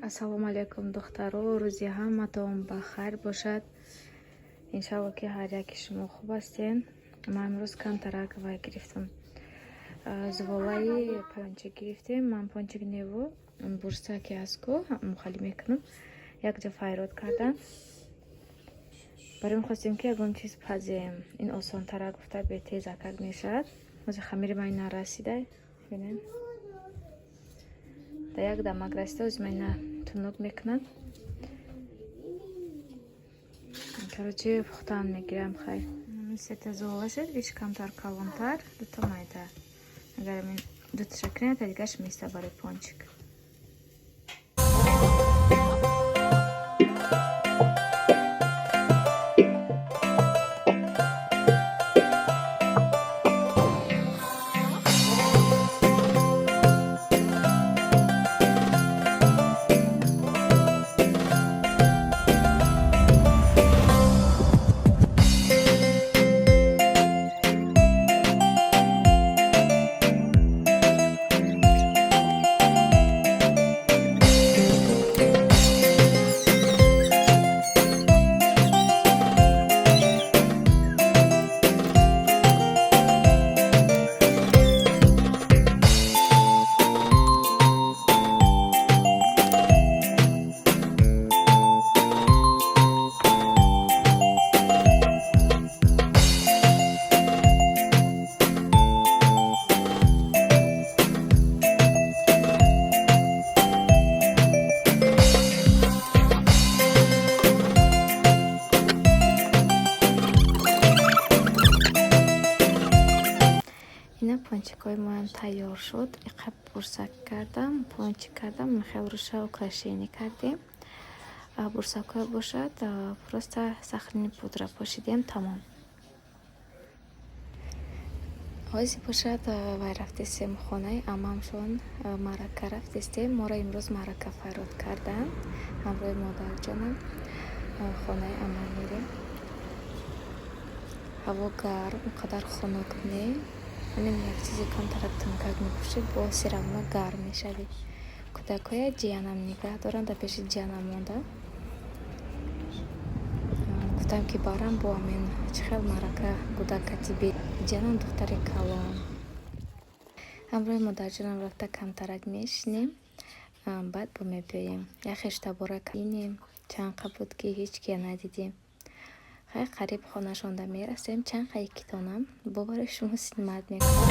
Ассалому алайкум, духтаро, рӯзи ҳаматон ба хайр бошад. Иншалло, ки ҳар яки шумо хуб ҳастен. Ман имрӯз камтарак вай гирифтам. Зуволаи пончик гирифтем. Ман пончик неву бурсаки аст ку, мухалӣ мекунам. Якҷо файрод кардам. Барои мехостем, ки ягон чиз пазем. Ин осонтара гуфта, бетезакак мешавад. Ҳозир хамири ман нарасида. Бинем. Да як дамак расида, ҳозир ман ина тунук мекунам. Короче, пухтан мегирам, хай. Сета зуола шуд, иш камтар калонтар, дуто майда. Агар ин дуташа кунем, та дигаш места барои пончик. Ина пончикҳои моям тайёр шуд. Иқа бурсак кардам, пончик кардам, хел руша украшение кардем. Бурсакҳое бошад, просто сахарный пудра пошидем, тамом. Ҳозир бошад, вай рафтестем хонаи амамшон, маърака рафтестем. Моро имрӯз маърака фарёд карданд. Ҳамроҳи модарҷонам хонаи амам мерем. Ҳаво гарм, он қадар хунук не. Ҳамин як чизи камтарак тунукак мепӯшӣ, бо всё равно гарм мешавӣ. Кӯдакҳоя ҷиянам нигаҳ доранд, дар пеши ҷиянам монда. Гуфтам, ки барам, бо ҳамин чӣ хел маърака гудакати бе ҷиянам, духтари калон. Ҳамроҳи модарҷонам рафта камтарак мешинем, баъд бо мебиёем. Як хештабора бинем, чанд қа буд, ки ҳеҷ кия надидем. Хай, қариб хонашонда мерасем, чанд қа иккитонам бо барои шумо снимать мекунам.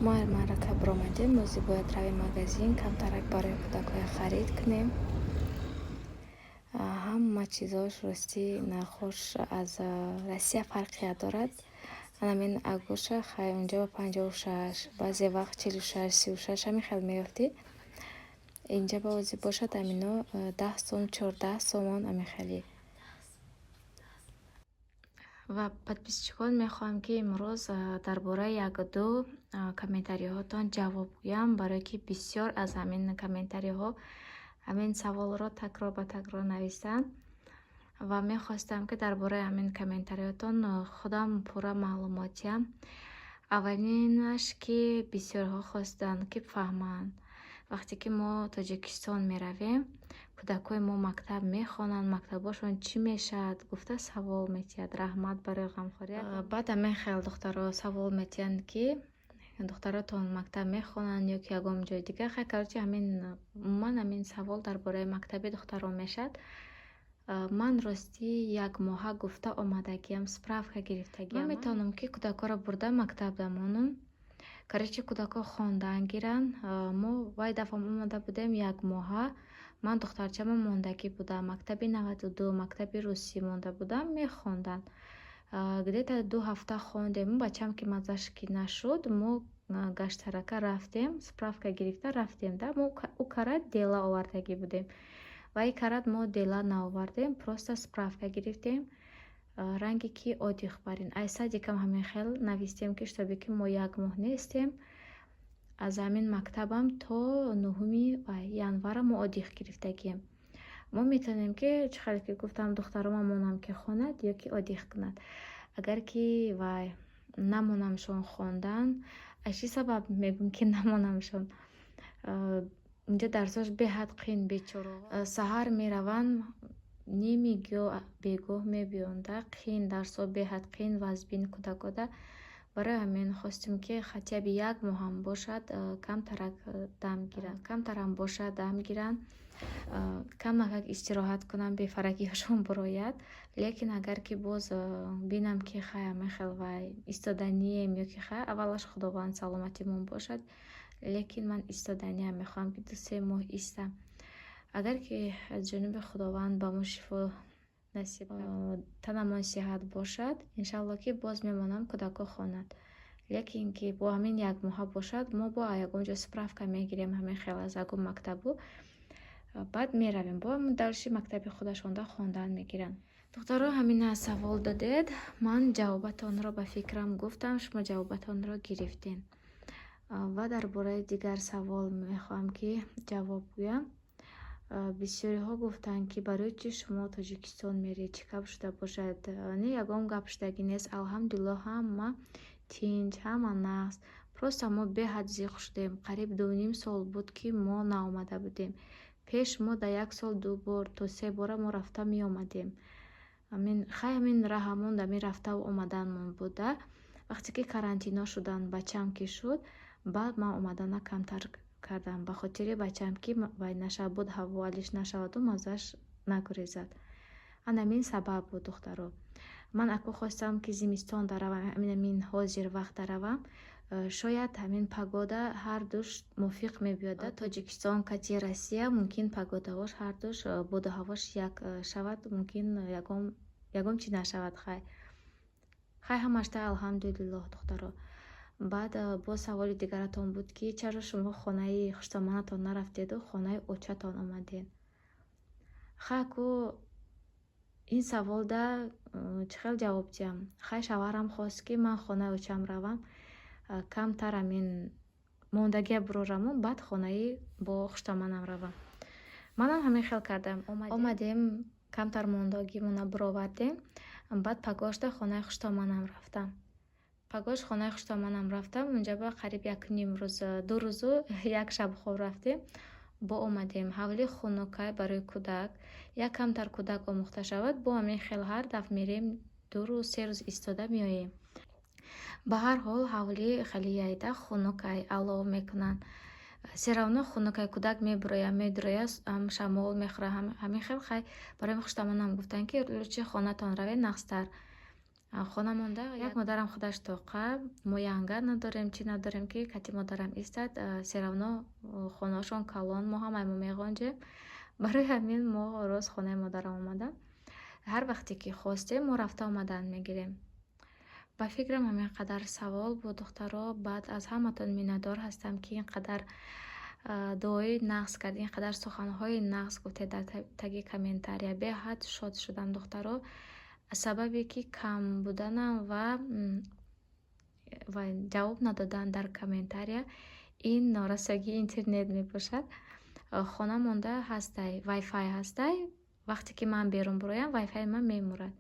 Мо маърака биромадем, ҳозир бояд равем магазин, камтарак барои кӯдакҳоя харид кунем. Ҳама чизош, ростӣ, нархош аз Россия фарқият дорад. Анамин агоша, хай, унҷо ба 56, баъзе вақт 46, 36, ҳамин хел меёфтӣ. Инҷа ба ҳозир бошад, амино 10 сом, 14 сомон, ҳамин хеле. Ва, подписчикон, мехоҳам, ки имрӯз дар бораи як-ду комментариҳотон ҷавоб гӯям, барое ки бисёр аз ҳамин комментариҳо ҳамин саволро такрор ба такрор нависанд ва мехостам, ки дар бораи ҳамин комментариҳотон худам пурра маълумот диҳам. Аввалинаш, ки бисёрҳо хостанд, ки фаҳманд: вақте ки мо Тоҷикистон меравем, кӯдакҳои мо мактаб мехонанд, мактабҳошон чӣ мешавад, гуфта савол метиҳад. Раҳмат барои ғамхорият. Баъд ҳамин хел духтаро савол метиҳанд, ки духтаротон мактаб мехонанд ё ки ягон ҷои дигар. Хай, короче, ҳамин умуман ҳамин савол дар бораи мактаби духтарон мешавад. Ман, ростӣ, як моҳа гуфта омадагиам, справка гирифтагиам. Ман метавонам, ки кӯдакҳоро бурда мактаб дамонам. Короче, кӯдакҳо хондан гиранд. Мо вай дафъа омада будем як моҳа. Ман духтарчамо мондагӣ будам. Мактаби 92, мактаби русӣ монда будам, мехонданд. Где-то 2 ҳафта хондем. Бачам ки маззаш ки нашуд, мо гаштарака рафтем, справка гирифта рафтем да. Мо ӯ кара дела овардагӣ будем. Ва и карат мо дела наовардем, просто справка гирифтем, ранге ки отдых барин. Ай садикам ҳамин хел навистем, ки чтобы ки мо як моҳ нестем. Аз ҳамин мактабам то 9-уми январа мо отдых гирифтагием. Мо метавонем, ки чӣ хеле ки гуфтам, духтаромам монам, ки хонад ё ки отдых кунад. Агар ки вай намонамшон хондан, аз чӣ сабаб мегӯм, ки намонамшон? Инҷа дарсош беҳад қин, бечораҳо саҳар мераванд, ними гӯ бегоҳ мебиёнда. Қин, дарсҳо беҳад қин, вазбин кӯдакода. Барои ҳамин хостем, ки хотя бы як моҳам бошад, камтарак дам гиранд, камтарам бошад, дам гиранд, камакак истироҳат кунанд, бефарагиҳошон бурояд. Лекин агар ки боз бинам, ки хай, ҳамин хел вай истоданием ё ки хай, аввалаш Худованд саломатимон бошад, лекин ман истоданиам, мехоҳам, ки 2-3 моҳ истам. Агар ки аз ҷониби Худованд ба мо шифо насиб, танамон сиҳат бошад, иншалло, ки боз мемонам, кӯдакҳо хонад. Лекин ки бо ҳамин як моҳа бошад, мо бо ягон ҷо справка мегирем, ҳамин хел аз ягон мактабу, баъд меравем, бо дальше мактаби худашонда хондан мегиранд. Духтаро, ҳамина савол додед, ман ҷавобатонро, ба фикрам, гуфтам, шумо ҷавобатонро гирифтед. Ва дар бораи дигар савол мехоҳам, ки ҷавоб гӯям. Бисёриҳо гуфтанд, ки барои чӣ шумо Тоҷикистон меред, чӣ гап шуда бошад? Не, ягон гап шудагӣ нест, алҳамдулиллоҳ, ҳама тинҷ, ҳама нағз. Просто мо беҳад зиқ шудем. Қариб 2,5 сол буд, ки мо наомада будем. Пеш мо дар як сол ду бор то се бора мо рафта меомадем. Ҳамин хай, ҳамин раҳамон ҳамин рафтаву омаданмон буда. Вақте ки карантино шуданд, бачам ки шуд, баъд ман омадана камтар кардам, ба хотири бачам, ки вай нашавад, буд ҳаво алиш нашаваду маззаш нагурезад. Ана ҳамин сабаб буд, духтаро. Ман аку хостам, ки зимистон даравам, ҳамин ҳозир вақт даравам, шояд ҳамин погода ҳардуш мувофиқ мебиёд. Тоҷикистон кати Россия мумкин погодаҳош ҳардуш, боду ҳавош як шавад, мумкин ягон чиз нашавад. Хай, хай, ҳамашта алҳамдулиллоҳ, духтаро. Баъд боз саволи дигаратон буд, ки чаро шумо хонаи хуштоманатон нарафтеду хонаи очатон омадед? Хай, аку ин саволда чӣ хел ҷавоб диҳам? Хай, шавҳарам хост, ки ман хонаи очам равам, камтар ҳамин мондагия бурораму, баъд хонаи бо хуштоманам равам. Манам ҳамин хел кардам. Омадем, камтар мондагимона буровардем, баъд пагоҳшда хонаи хуштоманам рафтам. Пагоҳш хонаи хуштоманам рафтам, унҷа ба қариб 1,5 рӯз, 2 рӯзу як шаб хоб рафтем, бо омадем. Ҳавли хунукай барои кӯдак. Як камтар кӯдак омӯхта шавад, бо ҳамин хел ҳар дафъ мерем, 2 рӯз, 3 рӯз истода меоем. Ба ҳар ҳол, ҳавлӣ хеле яйда хунукай, алов мекунанд. Всё равно хунукай, кӯдак мебурояд, медурояд, ҳам шамол мехӯрад, ҳамин хел. Хай, барои хуштоманам гуфтанд, ки лучше хонатон равед, нағзтар. Хона монда як модарам худаш тоқа, мо янга надорем, чӣ надорем, ки кати модарам истад. Всё равно хонаҳошон калон, мо ҳамаи мо меғонҷем. Барои ҳамин мо рост хонаи модарам омадам. Ҳар вақте ки хостем, мо рафта омадан мегирем. Ба фикрам, ҳамин қадар савол буд, духтаро. Баъд аз ҳаматон миннатдор ҳастам, ки ин қадар дуои нағз кард, ин қадар суханҳои нағз гуфтед дар таги комментария. Беҳад шод шудам, духтаро. Аз сабабе ки кам буданам ва ҷавоб надодан дар комментария, ин норасогии интернет мебошад. Хона монда ҳастай, вайфай ҳастай. Вақте ки ман берун буроям, вайфайи ман мемурад.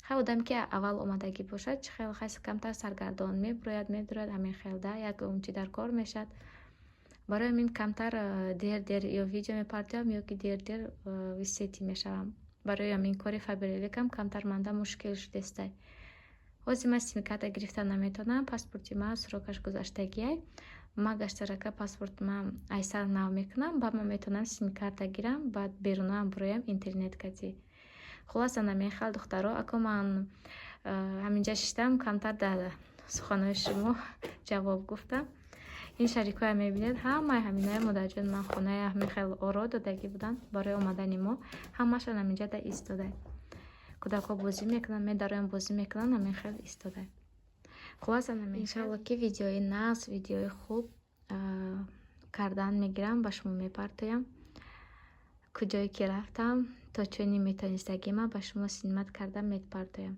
Ҳар одаме, ки аввал омадагӣ бошад, чӣ хел хай, камтар саргардон мебурояд, медурояд, ҳамин хел да як чӣ дар кор мешавад. Барои ҳамин камтар дер дер ё видео мепартоям, ё ки дер дер в сети мешавам. Барои ҳамин кори Фаберликам камтар манда мушкил шудестай. Ҳозир ман симкарта гирифта наметавонам, паспорти ман срокаш гузаштагиай. Ма гаштарака паспорт ман айсар нав мекунам, баъд ман метавонам симкарта гирам, баъд берунаам буроям интернет кати. Хулоса, намехал, духтаро, ако ман ҳаминҷа шиштам, камтар дар суханҳои шумо ҷавоб гуфтам. Ин шарикҳоя мебинед, ҳамаи ҳаминаи модарҷони ман хонаи ҳамин хел оро додагӣ буданд барои омадани мо. Ҳамашон ҳаминҷа да истодай. Кӯдакҳо бозӣ мекунанд, медароянд, бозӣ мекунанд, ҳамин хел истодай. Хулоса, иншалло, ки видеои нағз, видеои хуб кардан мегирам, ба шумо мепартоям. Куҷое ки рафтам, то чуни метонистагима ба шумо снимать карда мепартоям.